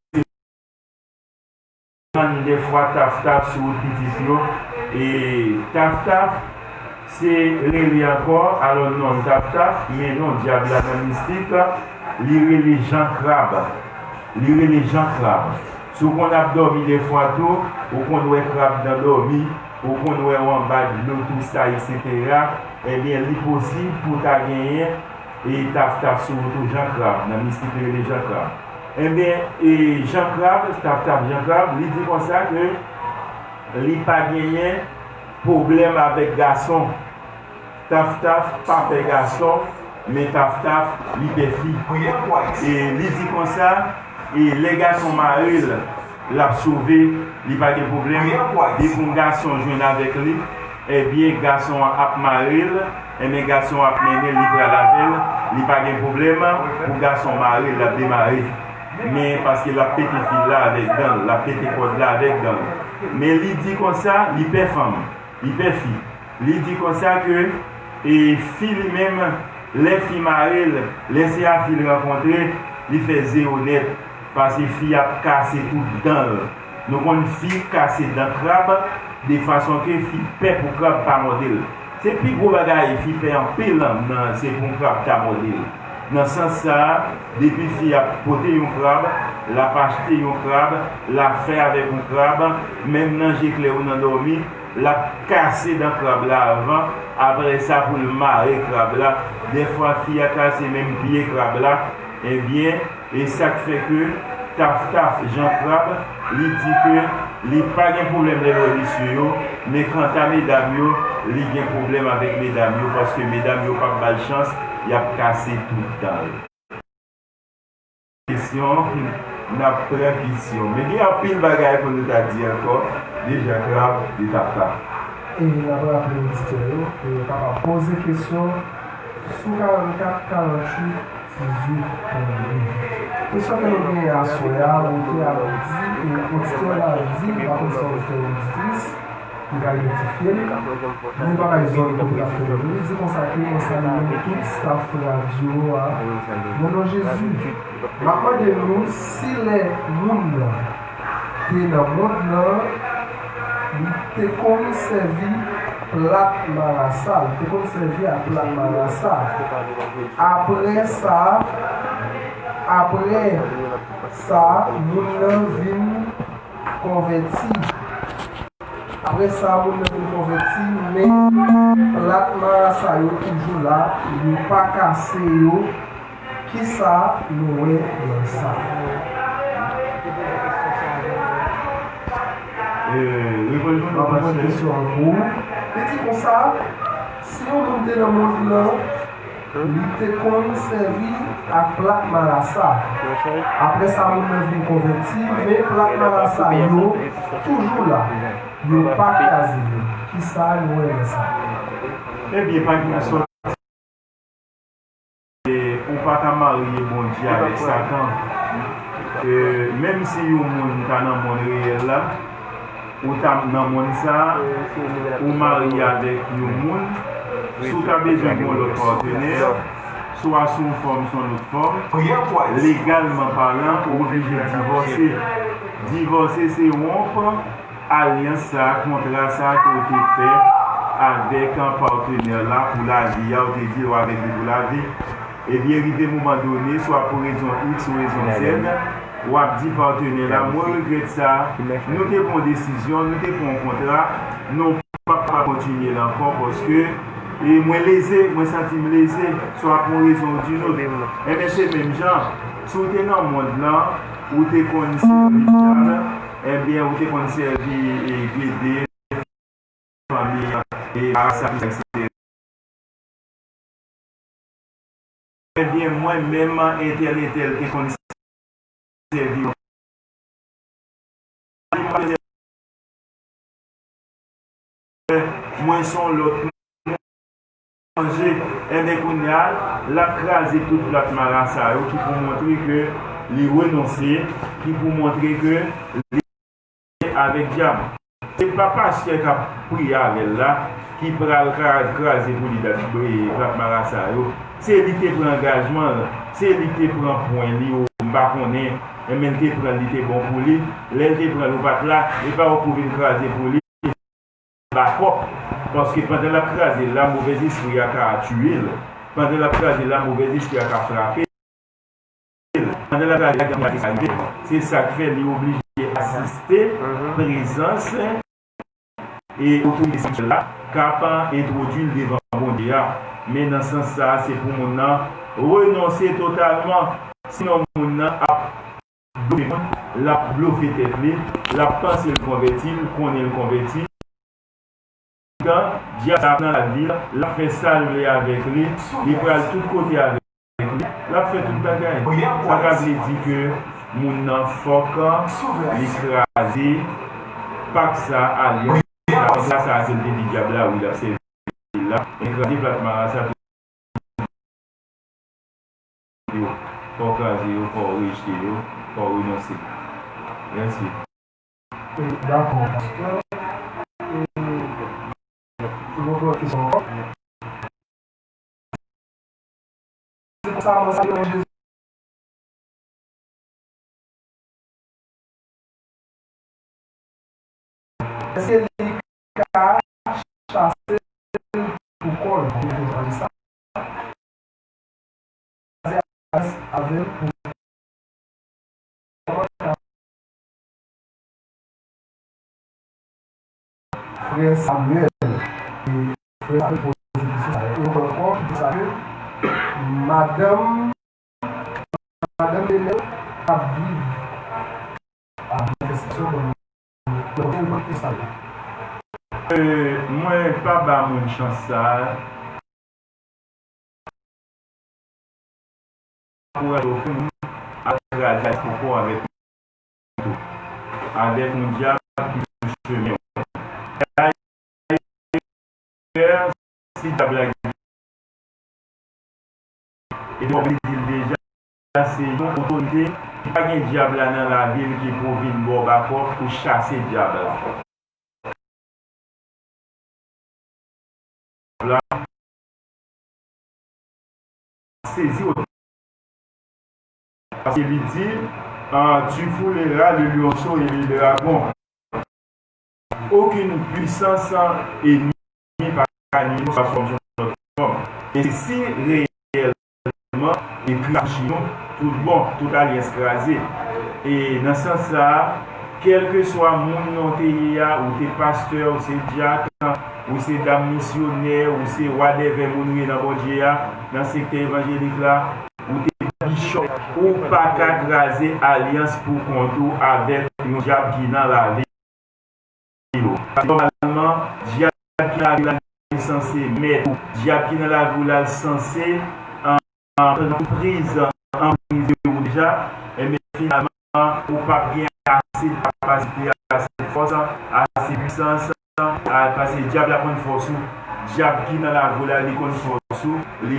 Tann dèfwa Taftaf sou wout pitit yo. E Taftaf, se rele ankò, alò non l Taftaf, men non dyab la nan mistik, li rele Jan Krab. Li rele Jan Krab. Si w konn ap dòmi dèfwa tou, ou konn wè krab nan dòmi, ou konn wè w anba dlo, tou sa, etsetera, ebyen, li posib pou w ta genyen e taftaf sou ou tou, Jan Krab, nan mistik li rele Jan Krab. Ebyen, e Jan Krab, taftaf Jan Krab, li di konsa ke li pa genyen pwoblèm avèk gason. Taftaf pa pè gason, men Taftaf, li pè fi. E li di konsa, e lè gason mare l, l ap sove, li pa gen pwoblèm. Depi yon gason jwenn avèk li, ebyen, gason an ap mare l, ebyen, gason an ap mennen l, li pral avè l, li pa gen pwoblèm pou gason mare l, l ap demare. Men paske l ap pete fil la avèk dan l, l ap pete kòd la avèk dan l. Men li di konsa, li pè fanm, li pè fi. Li di konsa ke, e, fi li menm, lè fi mare l, lè se a fi l rankontre, li fè zewo nèt, paske fi ap kase tout dan l. Nou konn fi kase dan krab, de fason ke fi pè pou krab pa mòde l. Se pi gwo bagay fi pè anpil nan, se pou krab ta mòde l. Nan sans sa a, depi fi ap pote yon krab, l ap achte yon krab, l ap fè avèk yon krab, menm nan je klè ou nan dòmi, l ap kase dan krab la avan, apre sa pou l mare krab la. Dèfwa fi a kase menm pye krab la, ebyen, e sa k fè ke Taftaf Jan Krab, li di ke li pa gen pwoblèm lè l wè mesye yo, men kanta medam yo, li gen pwoblèm avèk medam yo, paske medam yo p ap ba l chans, y ap kase tout dan l. Kesyon, n ap pran kesyon. Men gen anpil bagay pou nou ta di ankò de Jan Krab, de Taftaf. E n ap raple oditè yo pou yo kapab poze kesyon sou karannkat karannwit dizuit trannde. Kesyon ke nou genyen aswè a, otè a di, e oditè la di, m pa konn si se oditè, oditris, m ka idantifye l, men pa bay zòn kote l ap fè l. Li di konsa ke mwen salye nou tout staff radyo a nan non Jezi. M ap mande nou si lè moun nan te nan mond nan, li te konn sèvi plat marasa, li te konn sèvi ak plat marasa. Apre sa, apre sa, moun nan vin konvèti. Apre sa, moun nan vin konvèti, men plat marasa yo toujou la, yo pa kase yo. Kisa nou wè nan sa? Reprann kesyon an pou ou. Li di konsa, si yon moun te nan mond lan, li te konn sèvi ak plat marasa. Apre sa, moun nan vin konvèti, men plat marasa yo toujou la. Yo pa kraze yo. Kisa nou wè nan sa? Ebyen, pa gen sòt. E, ou pa ka marye Bondye avèk Satan. E, menm si yon moun ta nan mond reyèl la, ou ta nan mond sa a, ou marye avèk yon moun, si w ta bezwen gen yon lòt patnè, swa sou yon fòm, sou yon lòt fòm, legalman palan, ou oblije divòse. Divòse se wonp alyans sa a, kontra sa a ke w te fè avèk patnè la pou lavi a, ou te di w avèk li pou lavi. Ebyen, rive moman done, swa pou rezon X ou rezon Z, w ap di patnè la, mwen regrèt sa, nou te pran yon desizyon, nou te pran yon kontra, nou p ap ka kontinye l ankò, paske, e, mwen leze, mwen santi m leze, swa pou yon rezon ou di yon lòt. Ebyen, se menm jan, si w te nan mond lan, ou te konn sèvi djab, ebyen, ou te konn sèvi, e, gede, fanmi, e, marasa, etsetera. Ebyen, mwen menm, entèl, entèl te konn sèvi mwen. Mwen se yon lòt manje. Ebyen, kounye a, l ap kraze tout plat marasa yo ki pou montre ke li renonse, ki pou montre ke li avèk dyab. Se pa pastè k ap priye avè l la ki pral kra-, kraze pou li dat, e, plat marasa yo. Se li te pran angajman l, se li te pran pwen li, ou m pa konnen, enben l te pran l, li te bon pou li. Lè l te pran l, ou pa t la, e pa w pou vin kraze pou li. Bakòp, paske pandan l ap kraze l la, movèzespri a ka tiye l. Pandan l ap kraze l la, movèzespri a ka frape l. Pandan l ap kraze l la, gen yon bagay ki rive. Se sa k fè li oblije asiste prezans e otorite espirityèl la k ap entwodui l devan Bondye a. Men nan sans sa a, se pou moun nan renonse totalman. Sinon, moun nan ap blofe moun, l ap blofe tèt li, l ap panse l konvèti, l konnen l konvèti. Tan dyab sa ap nan lavi l, l ap fè sa l vle avèk li, li pral tout kote avèk li, l ap fè tout bagay. Sa ka vle di ke moun nan fòk li kraze pak sa, alyans sa, sa, sa se l te di dyab la, wi, l ap sèvi l la, men kraze plat marasa tou yo, fò w kraze yo, fò w rejte yo, fò w renonse. Mèsi. Dakò, pastè. E, se yon lòt kesyon ankò. Se konsa mwen salye non Jezi. Èske li ka chase l pou kò l? Kraze alyans avè l pou kò l. Frè Samuel, e frè Samuel poze kesyon sa yo. E yon lòt ankò ki di sa ke madanm, madanm Denel ap viv a manifestasyon ban nou. Donk, e yon lòt kesyon sa yo. Mwen pa ba moun chans sa a. Ankouraje okenn moun a kraze poko avèk yon tou, avèk yon dyab ki sou chemen w. Dayè, si dyab la gen e w ap di l deja, se yon otorite ki pa gen dyab la nan lavi l ki pou vin ba w bakòp pou chase dyab la. La sezi w. Paske li di, ah, tu fouleras le lionceau et le dragon. Okenn pwisans enmi pa ka nwi nou swa sou yon lòt fòm. E si reyèlman e krache nou, tout bon, tout alyans kraze. E nan sans sa a, kèlkeswa moun nan w te ye a, ou te pastè, ou se dyak, ou se dam misyonè, ou se whatever moun ou ye nan Bondye a, nan sektè evanjelik la, ou te bishop, ou pa ka kraze alyans pou kont ou avèk yon dyab ki nan lavi w. Nòmalman, dyab ki nan lavi w la, li sanse mèt ou. Dyab ki nan lavi w la, li sanse, an, an, pran priz, anprize w deja. Ebyen, finalman, ou p ap gen ase kapasite, ase fòs, ase pwisans, a, paske dyab la konn fòs ou. Dyab ki nan lavi w la, li konn fòs ou. Li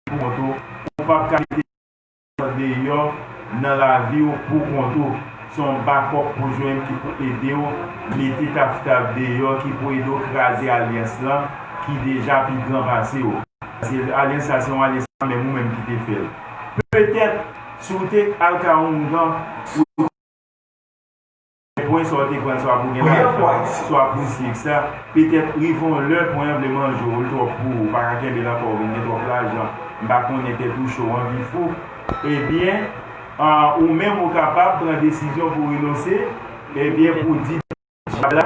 pou kont ou. Ou p ap ka mete deyò nan lavi w pou kont ou. Se yon bakòp pou jwenn ki pou ede w mete tafta deyò, ki pou ede w kraze alyans lan ki deja pi gran pase w. Paske alyans sa se yon alyans menm ou menm ki te fè l. Petèt, si w te al ka yon ougan, ou pwen sa w te pran, swa pou gen lajan, swa pou si, et cetera. Petèt, rive yon lè, pwen an vle manje w, li twòp pou ou, ou pa ka kenbe l ankò, ou vin gen twòp lajan, m pa konnen, tèt ou cho, w anvi fou. Ebyen, ah, ou menm ou kapab pran desizyon pou w renonse, ebyen, pou di dyab la,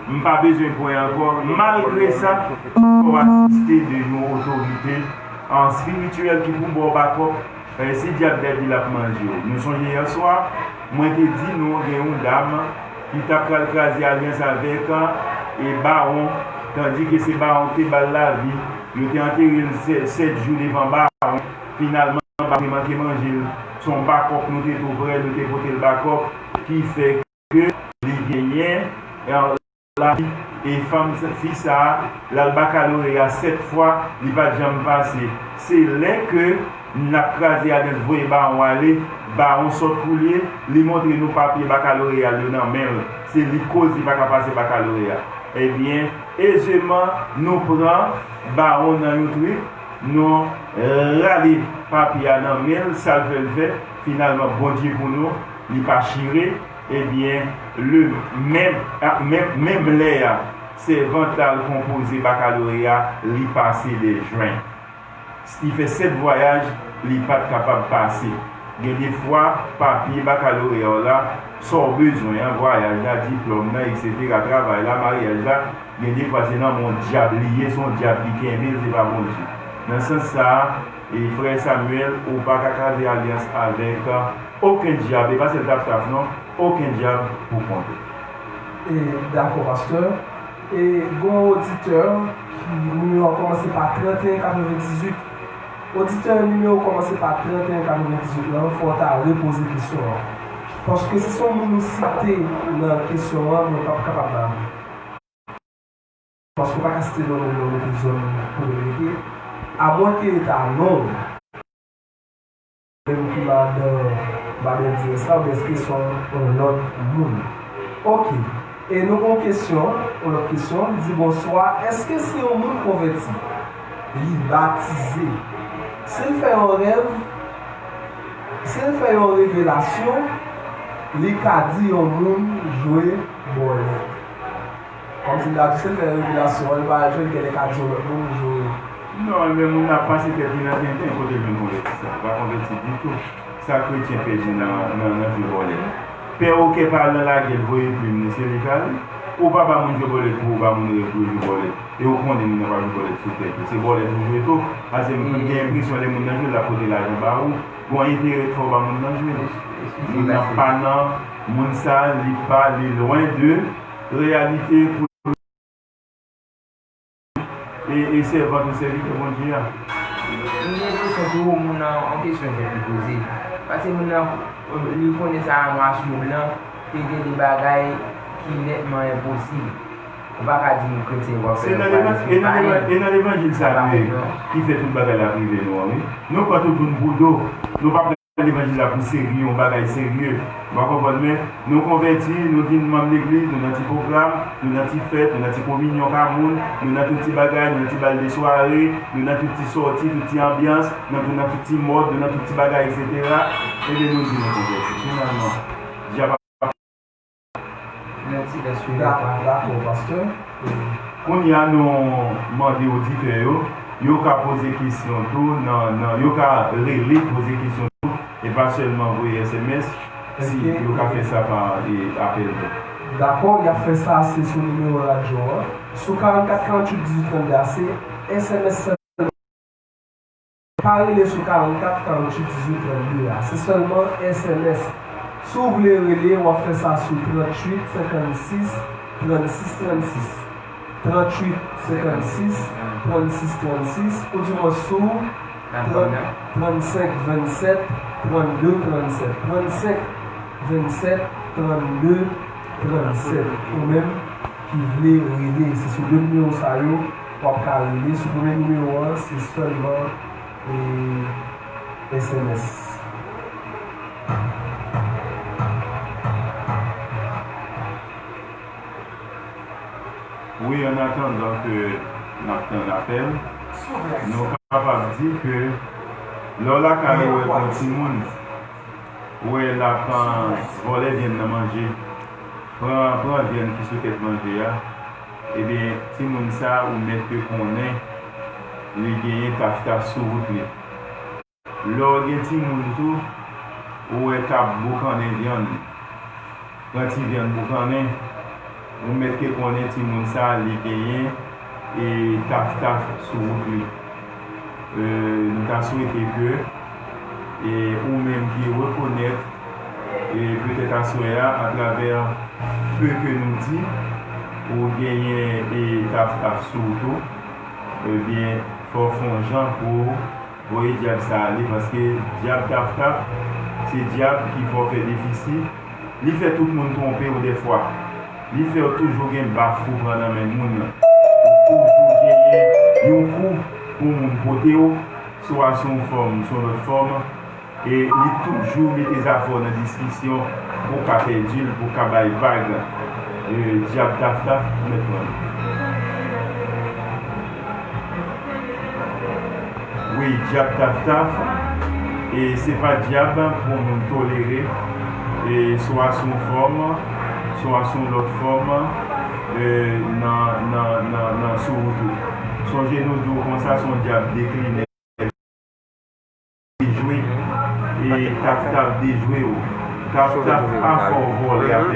m pa bezwen pwen ankò. Malgre sa, fò w asiste de yon otorite, ah, espirityèl ki pou ba w bakòp, eh, si dyab la di l ap manje w. Nou sonje yèswa, mwen te di nou gen yon dam ki t ap pral kraze alyans avèk, eh, bawon, tandike se bawon ki te ba l lavi. Yo te antere l sè-, sèt jou devan bawon. Finalman, bawon te manke manje l. Se yon bakòp nou te tou prè, nou te pote l bakòp, ki fè ke li genyen, eh, lavi. E fanm, fi sa a, l al bakaloreya sèt fwa, li pa t janm pase. Se lè ke n ap kraze alyans voye bawon ale, bawon sòt koulye, li montre nou papye bakaloreya l yo nan men l. Se li k koz li pa ka pase bakaloreya. Ebyen, ezeman, nou pran bawon nan yon trip, nou rale papye a nan men l, sa l fè l fè, finalman, Bondye pou nou, li pa chire, ebyen, le menm, a, menm, menm lè a, sèvant la al konpoze bakaloreya, li pase de jwen. Li fè sèt vwayaj, li pa t kapab pase. Gen de fwa, papye bakaloreya w la, sa w bezwen an, vwayaj la, diplòm nan, etsetera, travay la, maryaj la, gen de fwa se nan men yon dyab li ye, se yon dyab ki kenbe l, se pa Bondye. Nan sans sa a, e frè Samuel, ou pa ka kraze alyans avèk, euh, okenn dyab, e pa sèl Taftaf non, okenn dyab pou kont ou. E, dakò, pastè. E, gon oditè ki nimewo a kòmanse pa trannteyen katrevendizuit. Oditè nimewo kòmanse pa trannteyen katrevendizuit lan, fò w ta repoze kesyon an. Paske si se yon moun ou site nan kesyon an, mwen p ap kapab ba ou. Paske w pa ka site non moun nan, ou mete zòn kote l rete. Amwenke e ta non w menm ki madan, madan Diyès la, oubyen èske se yon lòt moun? Oke. E nou gen yon kesyon, yon lòt kesyon, li di, bonswa, èske si yon moun konvèti, li batize, si l fè yon rèv, si l fè yon revelasyon, li ka di yon moun jwe bòlèt? Kòmsi l ta di, si l fè revelasyon an, li pa jwe, l genlè ka di yon lòt moun jwe. Non, men moun nan ap pase tèt li nan tenten, kote l jwenn konvèti sa? Li pa konvèti ditou. Sa kretyen pèdi nan, nan, nan jwe bòlèt? Pè Okè pa al nan lagè, l voye plim li, se li k ale. Ou pa ba moun jwe bòlèt pou ou ba moun rèv pou yo jwe bòlèt. E ou konnen moun nan pa jwe bòlèt sou tèt ou. Se bòlèt ou jwe tou. Paske m gen enpresyon lè moun nan jwe, l ap pote lajan ba ou. Gon enterè k fè w ba moun nan jwe. Moun nan pa nan, moun sa, li pa, li lwen de reyalite pou e, e sèvant ou sèvitè Bondye a. M gen enpresyon tou, moun nan, yon kesyon fèt li poze. Paske moun nan, li konnen sa nwa sou blan, ke gen de bagay ki nètman enposib. Ou pa ka di yon kretyen w ap fè yon pale sou pale. E nan levanjil sa nou ye, ki fè tout bagay la ap rive nou an, wi. Nou pran tout moun pou do. Nou pa pran levanjil la pou serye, yon bagay serye. Ou pa konprann mwen? Nou konvèti, nou vin manm legliz, nou nan ti pwogram, nou nan ti fèt, nou nan ti kominyon ka moun, nou nan tout ti bagay, nou nan ti bal de sware, nou nan tout ti sòti, tout ti anbyans, nou, nou nan tout ti mòd, nou nan tout ti bagay, etsetera. Ebyen, nou di nou konvèti. Finalman, dyab ap Dakò, pastè. Kounye a, nou mande oditè yo, yo ka poze kesyon tou, nan, nan, yo ka rele, poze kesyon tou, e pa sèlman voye S M S, si yo ka fè sa pa, e, apèl tou. Dakò, y ap fè sa, se sou nimewo radyo an. Sou karannkat karanntuit dizuit trannde a, se S M S sèlman. Pa rele sou karannkat karanntuit dizuit trannde a. Se sèlman S M S. Si w vle rele, w ap fè sa sou tranntuit senkannsis trannsis trannsis. Tranntuit senkannsis trannsis trannsis, oudimwen sou trannsenk vennsèt trannde trannsèt. Trannsenk vennsèt trannde trannsèt. Ou menm ki vle rele, se sou de nimewo sa yo w ap ka rele. Sou premye nimewo an, se sèlman, e, S M S. Wi, an atandan ke n ap tann apèl, nou kapab di ke lè w lakay ou wè gon timoun, ou wè l ap, ah, vòlè vyann nan manje, pran, pran vyann ki sou tèt manje a, ebyen, timoun sa a, ou mèt ke konnen li genyen taftaf sou wout li. Lè w gen timoun tou, ou wè k ap boukannen vyann, pran ti vyann boukannen, ou mèt ke konnen timoun sa a, li genyen, e, taftaf sou wout li. E, nou ta swete ke, e, ou menm ki rekonèt, e, petèt aswè a, atravè pe ke nou di, ou genyen, e, taftaf sou wout ou, ebyen, fò w fè yon jan pou w voye dyab sa ale, paske dyab taftaf, se dyab ki fè w fè defisi. Li fè tout moun twonpe w dèfwa. Li fè w toujou gen baf pou pran nan men moun. Ou toujou genyen yon kou pou moun pote w, swa sou yon fòm, sou yon lòt fòm. E li toujou mete zafè w nan diskisyon pou w ka pèdi l, pou w ka bay vag. E, dyab taftaf, mèt mwen. Wi, dyab taftaf, e se pa dyab pou moun tolere, e swa sou yon fòm, swa sou yon lòt fòm, e, nan, nan, nan, nan sou wout ou. Sonje nou di w konsa, se yon dyab deklinè. Jwe, e Kafka ap dejwe w. Kafka pa fè w vòlè avèk